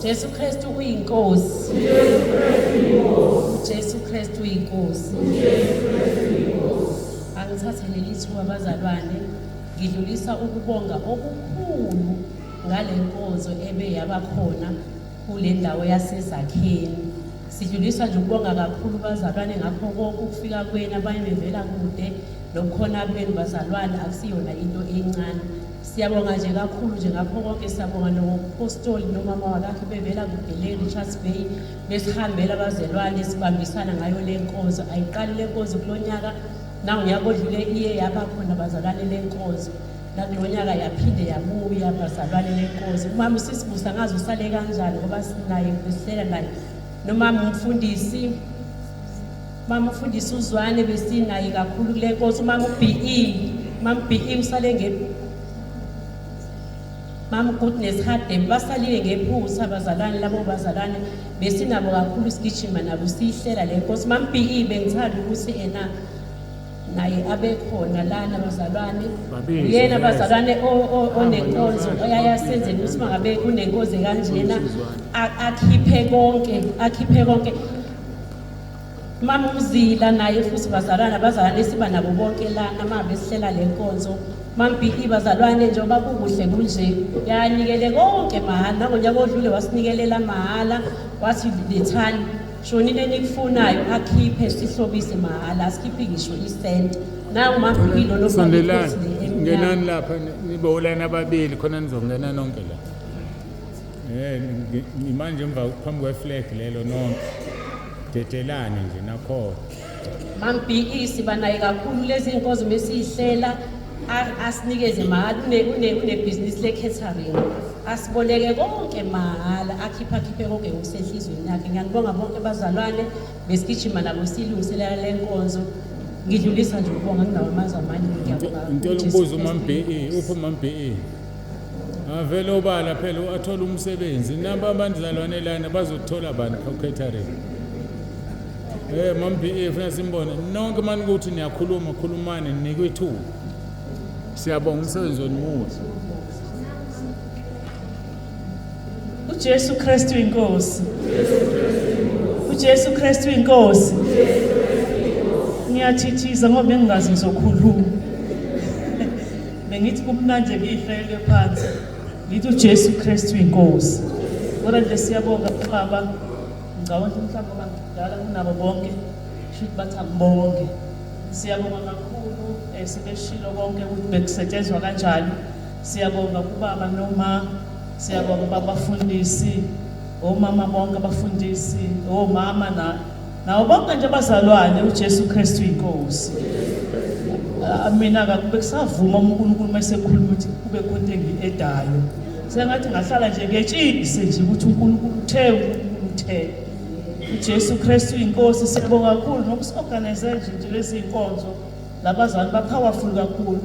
Jesu Kristu uyinkosi. Jesu Kristu uyinkosi. Angithathe leli thuba bazalwane ngidlulisa ukubonga okukhulu ngale nkonzo ebe yaba khona kule ndawo yaseZakheni. Sidlulisa nje ukubonga kakhulu bazalwane ngakho konke ukufika kwenu, abanye bevela kude nobukhona benu bazalwane akusiyona into encane. Siyabonga nje kakhulu nje ngakho konke, siyabonga noPostoli nomama wakakhe bevela kude le Richards Bay besihambela abazelwane sibambisana ngayo le nkonzo. Ayiqali le nkonzo kulo nyaka, nangonyaka odlule iye yaba khona bazalwane le nkonzo. Nakulo nyaka yaphinde yabuya bazalwane le nkonzo. Umama usisibusa ngazi usale kanjani ngoba sinaye besihlela naye. Nomama umfundisi Mama umfundisi uZwane besinaye kakhulu kule nkonzo. Umama uBE, Mama uBE usale nge Mama Goodness Hadebe basalile ngephutha abazalwane labo bazalwane besinabo kakhulu sigijima nabo siyihlela le nkosi. Mama BE bengithanda ukuthi ena naye abe khona lana bazalwane, uyena bazalwane onenkonzo oyayasenzela ukuthi mangabe kunenkonzo kanjena akhiphe konke, akhiphe konke. Mama uMzila naye futhi bazalwane, abazalwane esiba nabo bonke lana uma besihlela le nkonzo. Mama BE bazalwane, njengoba kukuhle kunje, yanikele konke mahhala. Nangonyaka odlule wasinikelela mahhala, wathi lethani shonile enikufunayo, akhiphe sihlobise mahhala, asikhiphi ngisho isenti. Nangu Mama BE lona ofake Sondelani, ikhosi le emnyama. ngenani lapha nibe olani ababili khona nizongena nonke la. Manje emva phambi kwe-flag lelo nonke. Dedelani nje nakho. Mam BE siba naye kakhulu lezi nkonzo mesiyihlela asinikeze mahhala, unebhizinisi le-catering, asiboleke konke mahhala, akhiphe akhiphe konke ngokusenhlizweni yakhe. Ngiyanibonga bonke bazalwane besigijima nabo siyilungiselela le nkonzo. Ngidlulisa nje ukubonga, nginawo amazwi amaningi. Ngiyabonga kakhulu. Ngicela Jesu ukubuza uMam Kristu. BE, uphi uMam BE? Avele obala phela athola umsebenzi. Namba abantuzalwane lana bazothola bani catering. Mam BE funa simbone. Nonke mani ukuthi niyakhuluma, khulumani ninikwe ithuba. Siyabonga umsebenzi wenu muhle. uJesu Kristu inkosi. uJesu Kristu inkosi. Ngiyathithiza ngoba bengingazi ngizokhuluma. Bengithi kumnandi ngiyihlele phansi. Ngithi uJesu Kristu inkosi. Kodwa nje siyabonga baba. Ngicabanga ukuthi mhlawumbe ngidala kunabo bonke. Shuthi bathi angibonge. Siyabonga kakhulu sebeshilo konke ukuthi bekusetshenzwa kanjani. Siyabonga kubaba noma, siyabonga babafundisi, omama bonke abafundisi, omama na nawo bonke nje abazalwane. uJesu Kristu inkosi. Mina akube kusavuma uNkulunkulu mayesekhuluma ukuthi kube khona into engi-edayo. Sengathi ngahlala nje ngetshise nje ukuthi uNkulunkulu uthe, uNkulunkulu uthe. uJesu Kristu inkosi. Siyabonga kakhulu nokusi-organize nje lezi nkonzo. Labazali ba-powerful kakhulu,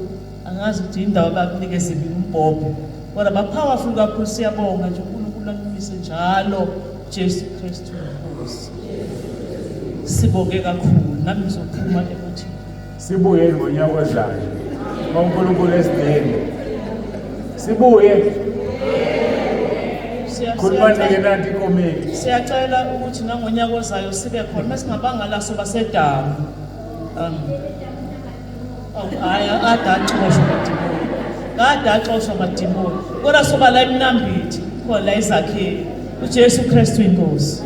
angazi ukuthi indawo bakunikeze mina umbhobho, kodwa ba-powerful kakhulu. Siyabonga nje, uNkulunkulu akumise njalo. Jesu Kristu inkosi. Sibonge kakhulu, nami ngizophuma ekuthi sibuye ngonyaka ozayo uma uNkulunkulu esidele. Sibuye. Khulumani-ke nanti ikomiti. Siyacela ukuthi nangonyaka ozayo sibe khona, masingabanga laso basedamu. Hayi, ade axoshwa amadimoni, kade axoshwa amadimoni, kodwa soba la eMnambithi khona la eZakheni. uJesu Kristu inkosi.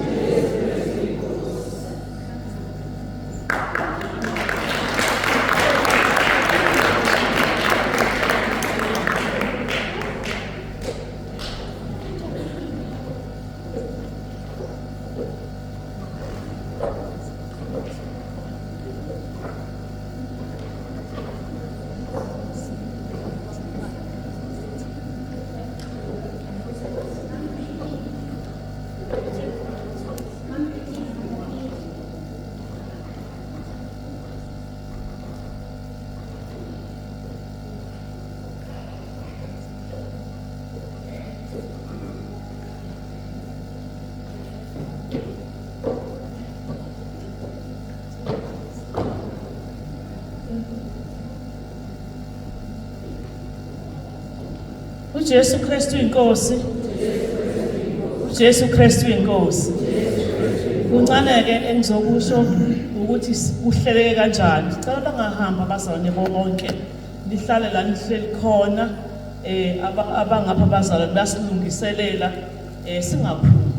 uJesu Kristu inkosi. UJesu Kristu inkosi. Kuncane ke engizokusho ukuthi kuhleleke kanjani. Sicela bangahamba abazalwane bonke. Nihlale la nihleli khona abangapha abazalwane basilungiselela singaphumi.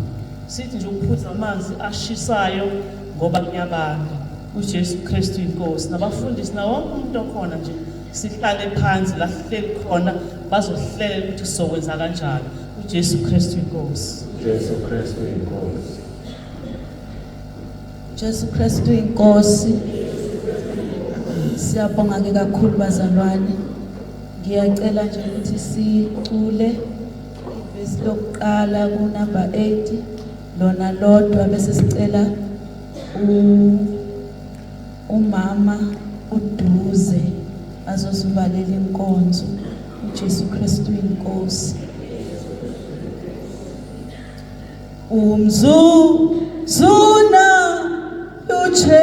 Sithi nje ukuphuza amanzi ashisayo ngoba kuyabanda. UJesu Kristu inkosi. Nabafundisi nawo wonke umuntu okhona nje sihlale phansi la sihleli khona bazohlela ukuthi sizokwenza kanjani. UJesu Kristu inkosi. Jesu Kristu inkosi. Jesu Kristu inkosi. Siyabonga ke kakhulu bazalwane. Ngiyacela nje ukuthi sicule ivesi lokuqala ku number 8 lona lodwa bese sicela umama uDuze azosivalela inkonzo. uJesu Kristu inkosi. Umzuzuna uJesu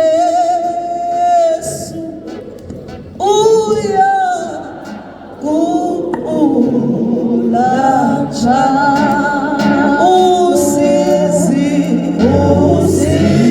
uya kuqula usizi usizi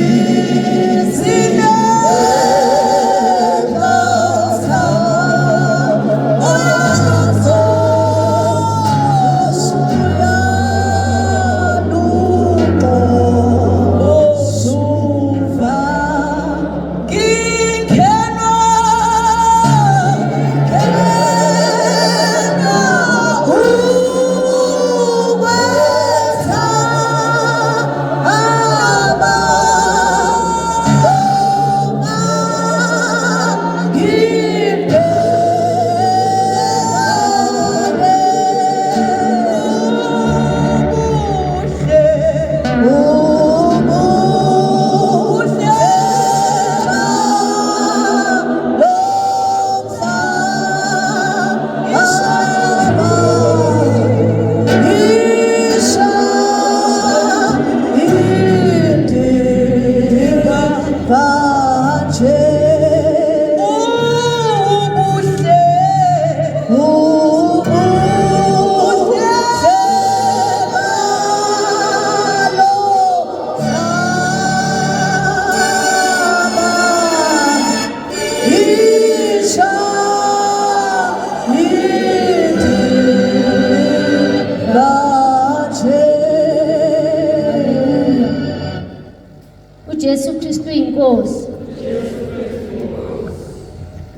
uJesu Kristu inkosi.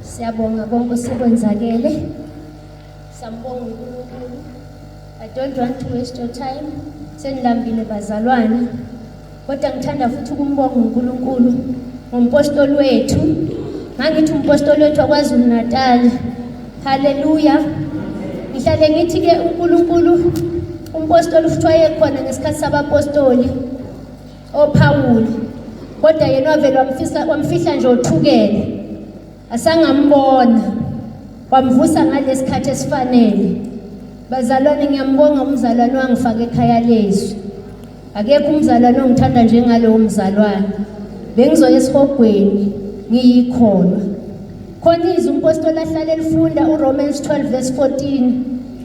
Siyabonga konke osekwenzakele. Sambonga uNkulunkulu. I don't want to waste your time. Senilambile bazalwane. Kodwa ngithanda futhi ukumbonga uNkulunkulu ngompostoli wethu. Ngangithi umpostoli wethu waKwaZulu Natal. Haleluya. Ngihlale ngithi ke uNkulunkulu umpostoli futhi wayekhona ngesikhathi sabapostoli oPawuli. Kodwa yena wavele wamfihla nje othukele. Asangambona. Wamvusa ngalesikhathi esifanele. Bazalwane ngiyambonga umzalwane wangifaka ekhaya lezwi. Akekho umzalwane ongithanda njengalowo mzalwane. Bengizoya esihogweni ngiyikholwa. Khona izwi umpostoli ahlale elifunda uRomans 12 verse 14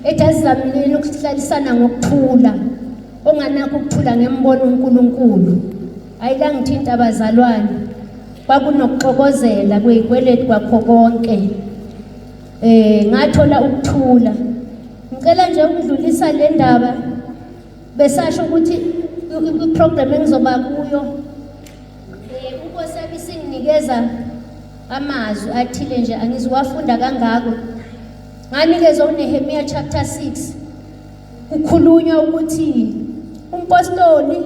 ethi asizameni ukuhlalisana ngokuthula. Onganakho ukuthula ngembono uNkulunkulu. Ayilangithinta abazalwane. Kwakunokuxokozela kwezikweletu kwakho konke. Ngathola ukuthula. Ngicela nje ukudlulisa le ndaba besasho ukuthi iprogram engizoba kuyo uNkosi yami isinginikeza amazwi athile nje angizuwafunda kangako. Nganikezwa uNehemiah chapter 6 kukhulunywa ukuthi umpostoli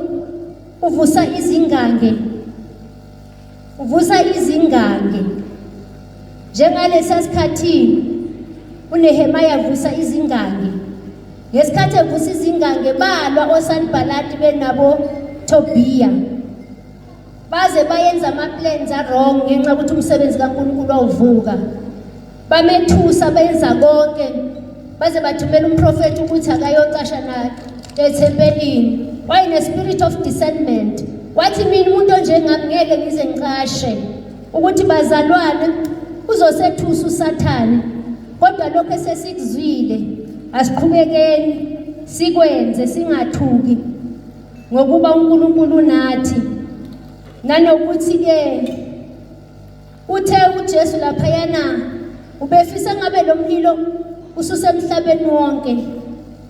uvusa izingange. Uvusa izingange. Njengalesa sikhathi uNehemiah avusa izingange. Ngesikhathi evusa izingange balwa oSanbalati benabo Tobiah. Baze bayenza ama plans a wrong ngenxa yokuthi umsebenzi kaNkulunkulu wawuvuka. Bamethusa benza konke. Baze bathumela umprofeti ukuthi akayocasha na ethempelini. Wayene spirit of discernment. Wathi mina umuntu onjengami ngeke ngize ngicashe ukuthi bazalwane uzosethusa uSathane. Kodwa lokho esesikuzwile asiqhubekeni sikwenze singathuki. Ngokuba uNkulunkulu unathi. Nanokuthi-ke uthe uJesu laphayana ubefisa ngabe lo mlilo ususemhlabeni wonke.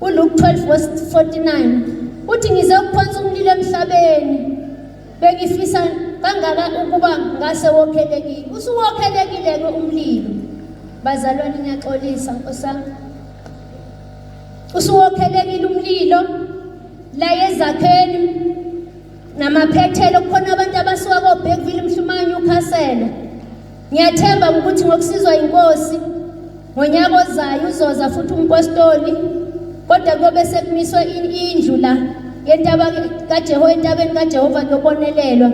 ULuke 12 verse 49 uthi ngize ukuphonsa umlilo emhlabeni bengifisa kangaka ukuba ngase wokhelekile. Usuwokhelekile-ke umlilo. Bazalwane ngiyaxolisa Nkosami. Usuwokhelekile umlilo la ezakheni namaphethelo kukhona abantu abasuka koBergville Mhlumanye uKhasela. Ngiyathemba ukuthi ngokusizwa inkosi ngonyaka ozayo uzoza futhi umpostoli kodwa kuyobe sekumiswe indlu la yentaba kaJehova entabeni kaJehova kuyobonelelwa.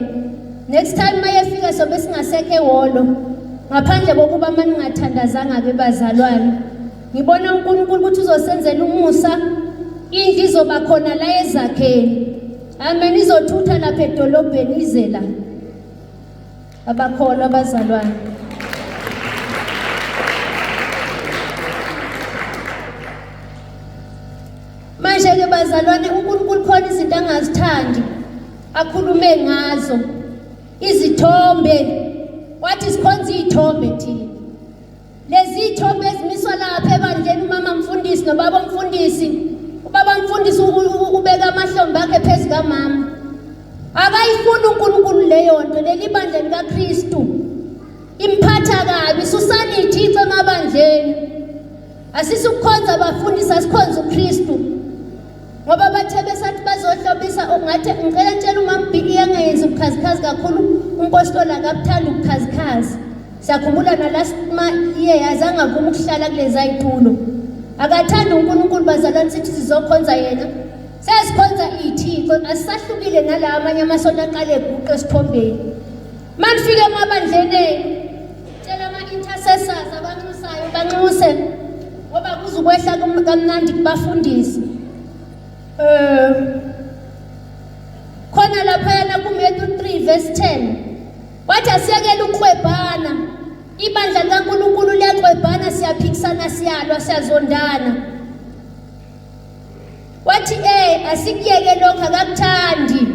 Next time mayefika sobe singasekho ehholo ngaphandle kokuba maningathandazanga ke bazalwane. Ngibona uNkulunkulu ukuthi uzosenzela umusa indlu izoba khona la ezakheni. Amen izothutha lapha edolobheni ize la. Abakholwa abazalwane. Manje ke bazalwane uNkulunkulu khona izinto angazithandi akhulume ngazo. Izithombe wathi sikhonza izithombe thina. Lezi iy'thombe ezimiswa lapha ebandleni umama mfundisi nobaba mfundisi ubaba mfundisi ubeka amahlombe akhe phezu kamama akayifuni uNkulunkulu leyo nto leli bandla likaKristu imphatha kabi susani ithixo emabandleni asisukukhonza abafundisi asikhonza uKristu ngoba bathe besathi bazohlobisa ungathi ngicela ntshela umambhiki yangayenzi ubukhazikhazi kakhulu umpostoli akabuthanda ubukhazikhazi Siyakhumbula na last year azange avume ukuhlala kuleza zitulo. Akathandi uNkulunkulu bazalwane sithi sizokhonza yena. Sesikhonza ithixo asisahlukile nala amanye amasonto aqale eguqe esithombeni. Manifike emabandleni enu tshela ama-intercessors abanxusayo banxuse ngoba kuzukwehla kamnandi kubafundisi. Eh khona laphayana kuMatthew 3 verse 10 Wathi asiyekele ukuxwebhana. Ibandla likaNkulunkulu liyaxwebhana, siyaphikisana, siyalwa, siyazondana. Wathi eh asikuyeke lokho akakuthandi.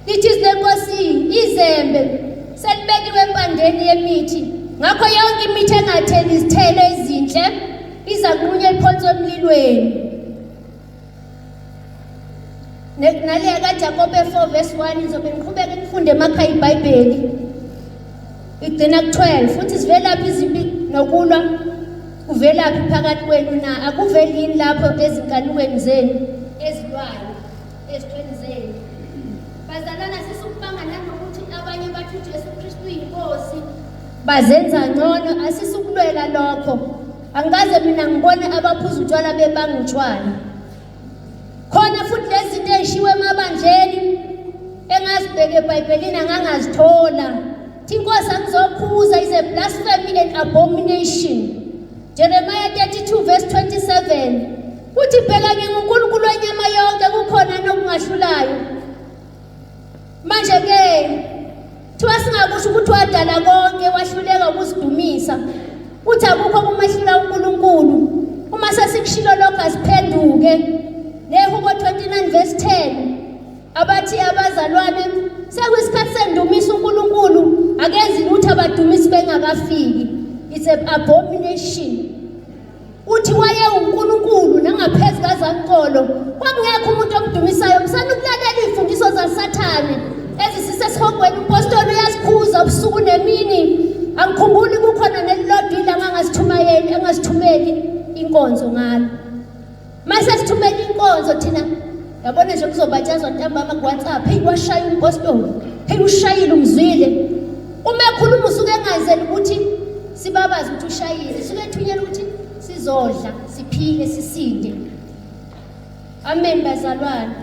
Lithi izwi lenkosi izembe selibekiwe empandeni yemithi. Ngakho yonke imithi engatheli izithelo ezinhle iza kunqunywa iphonswe emlilweni. Naleya kaJakobe 4 verse 1 ngizobe ngiqhubeka ngifunde emakhaya iBhayibheli. Igcina ku-12 futhi zivelaphi izimpi nokulwa kuvelaphi phakathi kwenu na? Akuveli yini lapho ezinkanukweni zenu ezilwayo ezithweni zenu? Bazalwana sisukubanga nanokuthi abanye bathi uJesu Kristu uyinkosi bazenza ngcono asisukulwela lokho. Angikaze mina ngibone abaphuza utshwala bebanga utshwala. Khona futhi lezi zinto ezishiwo emabandleni engazibheka eBhayibhelini angangazithola. Thi inkosi angizokhuza is a blasphemy and abomination. Jeremiah 32 verse 27 uthi bheka nginguNkulunkulu wenyama yonke kukhona nokungahlulayo. Manje ke thiwa singakusho ukuthi wadala konke wahluleka ukuzidumisa. Uthi akukho kumehlula uNkulunkulu. Uma sesikushilo lokho asiphenduke. Nehubo 29 verse 10 abathi abazalwane sekuyisikhathi sendumiso uNkulunkulu akenzi lutho abadumisi bengakafiki. It's an abomination. Uthi wayewuNkulunkulu nangaphezu kazamcolo kwakungekho umuntu omdumisayo. Msana ukulalela iy'mfundiso zaSathane ezisisesihogweni. Umpostoli uyasikhuza ubusuku nemini. Angikhumbuli kukhona nelilodwa ilanga angasithumayeli angasithumeli inkonzo ngalo. Mase sithumela inkonzo thina yabona nje kuzobatshazwa ntambama ku-WhatsApp, hey washaya umpostoli, hey ushayile umzwile. Uma ekhuluma usuke engazeli ukuthi sibabaze ukuthi ushayile, usuke ethunyelwa ukuthi sizodla, siphile, sisinde. Amen bazalwane.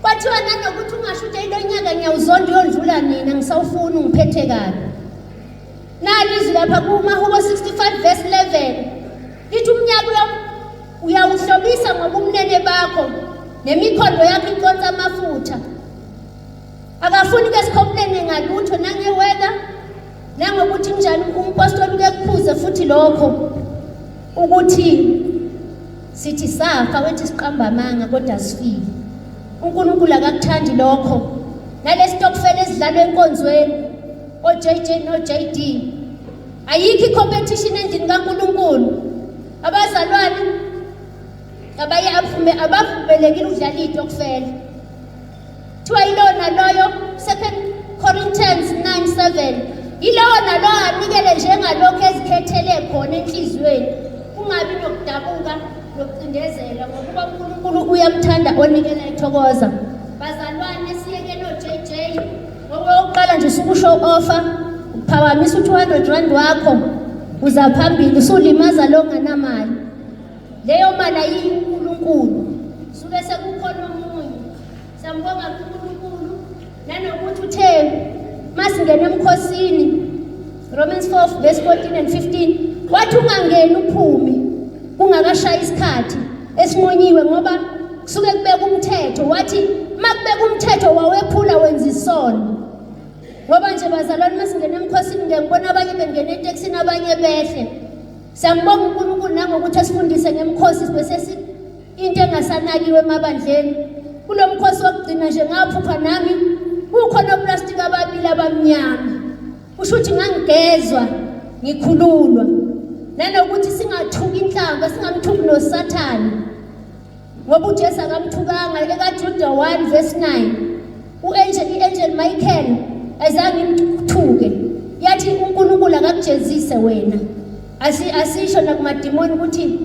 Kwathiwa nanokuthi ungasho ukuthi lo nyaka ngiyawuzonda uyondlula nina ngisawufuni ungiphethe kabi. Nali izwi lapha kuMahubo 65 verse 11 lithi umnyaka uyawuhlobisa ngobumnene bakho nemikhondo yakho iconsa amafutha. Akafuni ke sikhomplene ngalutho nangeweka nangokuthi njani umpostoli ukekukhuze futhi lokho ukuthi Sithi safa wethi siqamba amanga kodwa sifile. UNkulunkulu akakuthandi lokho. Nalesitokfela esidlalwa enkonzweni oJJ noJD. Ayikho icompetition endlini kaNkulunkulu. Abazalwane abaye aphume abavumelekile ukudlala itokfela. Kuthiwa yilowo naloyo 2 Corinthians 9:7 yilowo nalowo anikele njengalokhu ezikhethele khona enhliziyweni kungabi nokudabuka nokucindezela ngokuba uNkulunkulu uyamthanda onikela ethokoza. Bazalwane siyeke no-JJ ngokokuqala nje usukusho offer uphakamisa u-200 rand wakho uza phambili usulimaza lo nganamali leyo mali ayiyinkulunkulu suke sekukhona omunye. Siyambonga kuNkulunkulu nanokuthi uthe masingena emkhosini Romans 4 verse 14 and 15 wathi ungangeni uphume kungakashayi isikhathi esinqunyiwe ngoba kusuke kubeka umthetho wathi makubeka umthetho wawephula wenza isono ngoba nje bazalwane masingena emkhosini ngeke ngibona abanye bengena etekisini abanye behle. Siyambonga uNkulunkulu nangokuthi asifundise ngemikhosi bese into engasanakiwe emabandleni. Kulo mkhosi wokugcina nje ngaphupha nami kukhona oplastiki ababili abamnyama. Kusho ukuthi ngangigezwa ngikhululwa. Nanokuthi singathuki inhlamba, singamthuki noSathane. Ngoba uJesu akamthukanga ekaJuda 1 verse 9. U-angel i-angel Michael ayizange imthuke. Yathi uNkulunkulu akakujezise wena. Asi asisho nakumadimoni ukuthi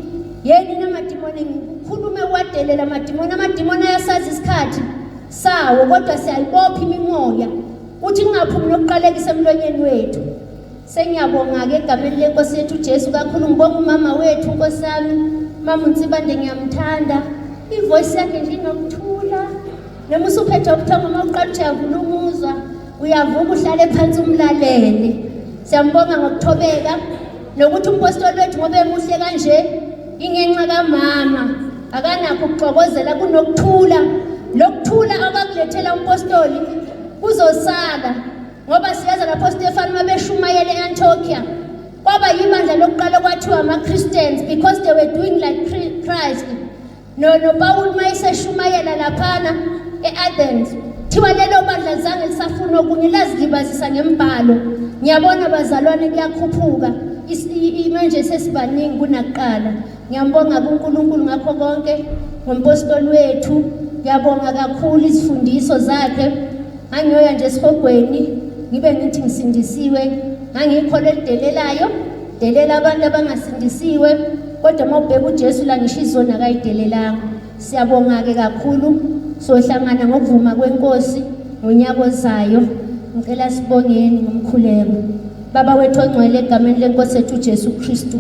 yeni namadimoni ngikhulume wadelela amadimoni amadimoni ayasazi isikhathi sawo kodwa siyayibopha imimoya uthi kungaphumi nokuqalekisa emlonyeni wethu. Sengiyabonga-ke egameni lenkosi yethu uJesu kakhulu ngibonga umama wethu nkosi yami mama uNsibande ngiyamthanda ivoice yakhe nje inokuthula noma usuphethe ubuthongo uma uqala ujabula umuzwa uyavuka uhlale phansi umlalele siyambonga ngokuthobeka nokuthi umpostoli wethu ngoba emuhle kanje ingenxa kamama akanakho ukuxokozela kunokuthula lokuthula abakulethela umpostoli kuzosala ngoba siyazi lapho Stefani mabeshumayela e-Antiochia kwaba yibandla lokuqala kwathiwa ama-Christians because they were doing like Christ. No noPawulu mayeseshumayela laphana e-Athens thiwa lelo bandla zange lisafuna okunye lazilibazisa ngembhalo. Ngiyabona bazalwane kuyakhuphuka manje sesibaningi kunakuqala. Ngiyambonga kuNkulunkulu ngakho konke ngompostoli wethu. Ngiyabonga kakhulu izifundiso zakhe. Ngangiyoya nje esihogweni ngibe ngithi ngisindisiwe, ngangiyikholwa elidelelayo, delela abantu abangasindisiwe, kodwa uma ubheka uJesu la ngisho izona akayidelelanga. Siyabonga-ke kakhulu, sohlangana ngokuvuma kweNkosi ngonyaka ozayo. Ngicela sibongeni ngomkhuleko. Baba wethu ongcwele egameni lenkosi yethu uJesu Kristu.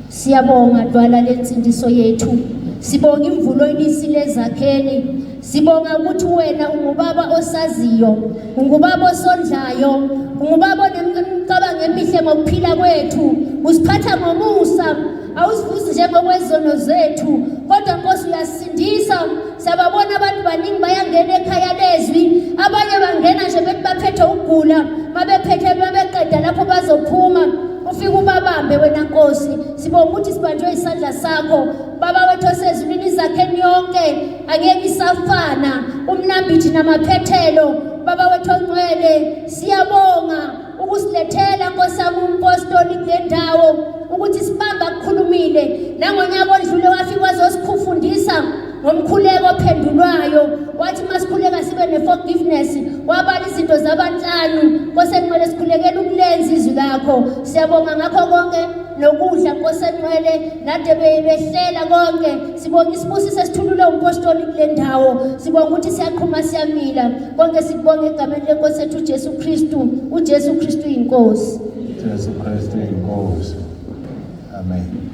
Siyabonga Dwala lensindiso yethu. Sibonga imvulo oyinisile ezakheni. Sibonga ukuthi wena ungubaba osaziyo, ungubaba osondlayo, ungubaba onemicabango emihle ngokuphila kwethu. Usiphatha ngomusa, awusivuzi njengokwezono zethu, kodwa Nkosi uyasindisa. Siyababona abantu baningi bayangena ekhaya lezwi, abanye bangena nje bethi baphethe ukugula, mabephethe mabeqeda lapho bazophuma. Ufike ubabambe wena Nkosi. Sibonga ukuthi sibanjwe isandla sakho. Baba wethu osezulwini izakheni yonke angeke isafana umnambithi namaphethelo. Baba wethu ongcwele siyabonga ukusilethela Nkosi yami umpostoli kule ndawo ukuthi sibambe akukhulumile nangonyaka odlule wafika wazosikhufundisa ngomkhuleko ophendulwayo wathi masikhuleka sibe ne-forgiveness wabala izinto zabanhlanu Nkosi engcwele sikhulekela ukulenza izwi lakho siyabonga ngakho konke nokudla Nkosi engcwele nade behlela konke sibonga isibusiso esithulule umpostoli kule ndawo sibonga ukuthi siyaqhuma siyamila konke sikubonga egameni lenkosi yethu uJesu Kristu uJesu Kristu inkosi Jesu Kristu inkosi. Amen.